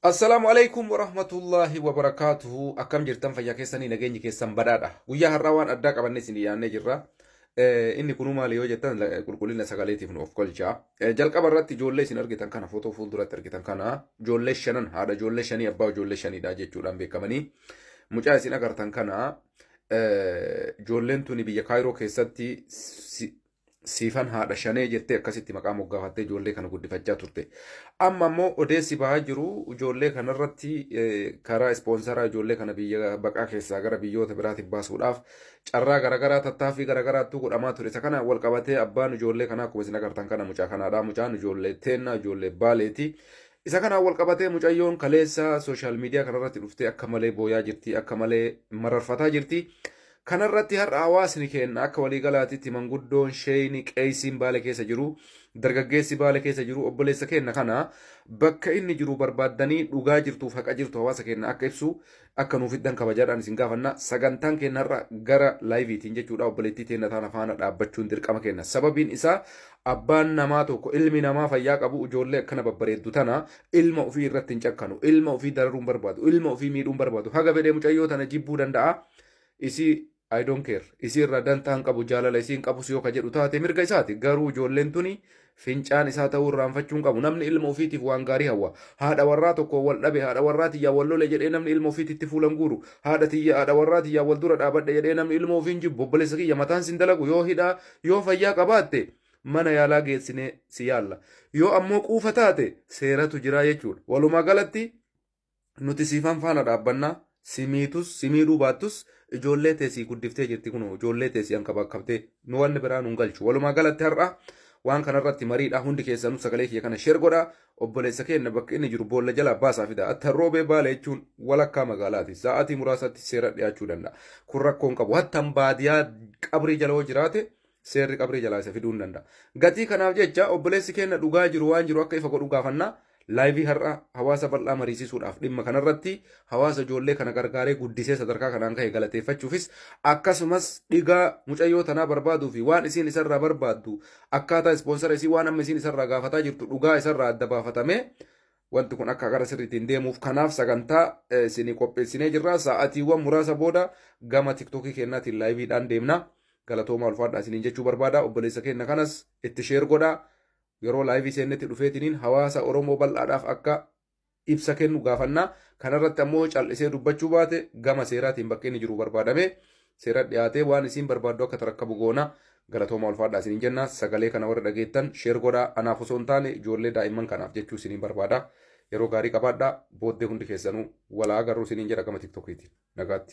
Assalaamu alaikum warahmatullahi wabarakaatuhu. Akkam jirtan? Fayyaa keessanii? Nageenyi keessan badhaadha. Guyyaa har'aa waan addaa qabannee isin dhiyaannee jirra. Inni kunuu maali yoo jettan, qulqullina sagaleetiif nu of kolcha. Jalqaba irratti ijoollee isin argitan kana, footoo fuulduratti argitan kana, ijoollee shanan, haadha ijoollee shanii, abbaa ijoollee shaniidha jechuudhaan beekamanii. Mucaa isin agartan kana, ijoolleen tuni biyya Kaayiroo keessatti Siifan haadha shanee jettee akkasitti maqaa moggaafattee ijoollee kana guddifachaa turte. Amma immoo odeessi bahaa jiru ijoollee kanarratti karaa ispoonsaraa ijoollee kana biyya baqaa keessaa gara biyyoota biraatiif baasuudhaaf carraa garaagaraa, tattaaffii garaagaraattuu godhamaa ture. Isa kana wal qabatee abbaan ijoollee kanaa akkuma isin agartan kana mucaa kanaadha. Mucaan ijoollee teennaa, ijoollee Baaleeti. Isa kanaan wal qabatee mucayyoon kaleessa social media kanarratti dhuftee akka malee booyaa jirti, akka malee mararfataa jirti. Kanarratti har'a hawaasni keenna akka waliigalaatitti, manguddoon, sheeyni, qeeysiin Baale keessa jiru, dargaggeessi Baale keessa jiru, obboleessa keenna kana bakka inni jiru barbaaddanii dhugaa jirtuuf haqa jirtu hawaasa keenna akka ibsu akka nuu fiddan kabajaadhaan isin gaafanna. Sagantaan keenna har'a gara laayiviitiin jechuudha, obboleettii teenna taana faana dhaabbachuun dirqama keenna. Sababiin isaa abbaan namaa tokko, ilmi namaa fayyaa qabu, ijoollee akkana babbareeddu tana ilma ofii irratti hin cakkanu, ilma ofii dararuu hin barbaadu, ilma ofii miidhuu hin barbaadu. Haga fedhe mucayyoo tana jibbuu danda'a. Isii I don't care. Isii irraa dantaa hin qabu, jaalala isii hin qabus yoo ka jedhu taate mirga isaati. Garuu ijoolleen tuni fincaan isaa ta'uu irraanfachuu hin qabu. Namni ilma ofiitiif waan gaarii hawwa. Haadha warraa tokko wal dhabe, haadha warraa tiyyaa wal lole jedhee namni ilma ofiititti fuula hin guuru. Haadha tiyya, haadha warraa tiyyaa wal dura dhaabadhe jedhee namni ilma ofii hin jibbu. Obboleessa kiyya, mataan sin dalagu yoo hidhaa, yoo fayyaa qabaatte mana yaalaa geessinee si yaalla. Yoo ammoo quufa taate seeratu jira jechuudha. Walumaa galatti nuti Siifan faana dhaabbannaa. Si miitus si miidhuu baattus, ijoollee tee sii guddiftee jirti, kunoo ijoollee tee si hankabakkabtee, nu wanni biraa nun galchu. Walumaa galatti har'a waan kanarratti mariidha. Hundi keessanuu sagalee kiyya kana share godhaa, obboleessa keenya bakka inni jiru boolla jalaa baasaa fida. Atta Roobee Baale jechuun walakkaa magaalaati. Sa'aatii muraasatti seera dhiyaachuu danda'a. Kun rakkoo hin qabu. Hattan baadiyaa qabrii jala yoo jiraate seerri qabrii jalaa isa fiduu hin danda'a. Gatii kanaaf jecha obboleessi keenya dhugaa jiru, waan jiru akka ifa godhu gaafannaa. Laayivii har'a hawaasa bal'aa mariisisuudhaaf, dhimma kanarratti hawaasa ijoollee kana gargaaree guddisee sadarkaa kanaan ka'e galateeffachuufis, akkasumas dhigaa mucayyoo tanaa barbaaduu fi waan isiin isarraa barbaaddu, akkaataa ispoonsara isii, waan amma isiin isarraa gaafataa jirtu dhugaa isarraa adda baafatamee wanti kun akka gara sirriitiin deemuuf, kanaaf sagantaa isinii qopheessinee jirra. Sa'aatiiwwan muraasa booda gama TikTokii keenyaatiin laayiviidhaan deemna. Galatoomaa, ulfaadhaa isiniin jechuu barbaada. Obboleessa keenya kanas itti share godhaa. Yeroo laayivii seennetti dhufeetiniin hawaasa Oromoo bal'aadhaaf akka ibsa kennu gaafannaa. Kanarratti ammoo cal'isee dubbachuu baate gama seeraatiin bakka inni jiru barbaadamee seera dhiyaatee waan isiin barbaaddu akka tarakkabu goona. Galatoomaa, ulfaadhaa isiniin jenna. Sagalee kana warra dhageettan share godhaa. Anaaf osoo hin taane ijoollee daa'imman kanaaf jechuu isiniin barbaada. Yeroo gaarii qabaadhaa. Booddee hundi keessanuu walaa agarru isiniin jedha gama TikTokiitiin. Nagaatti.